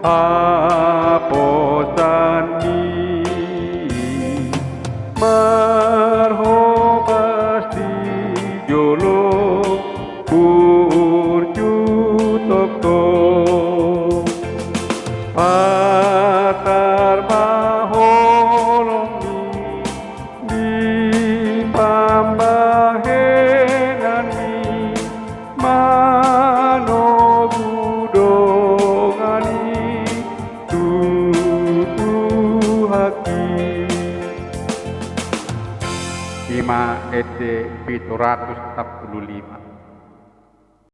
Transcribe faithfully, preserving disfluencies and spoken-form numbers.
Haposanmi marhobas di jolo burju tongtong. Patar ma holongmi di pambahenanmi manogu dongan i tu Tuhanki. I ma ende pitu ratus onom pulu lima.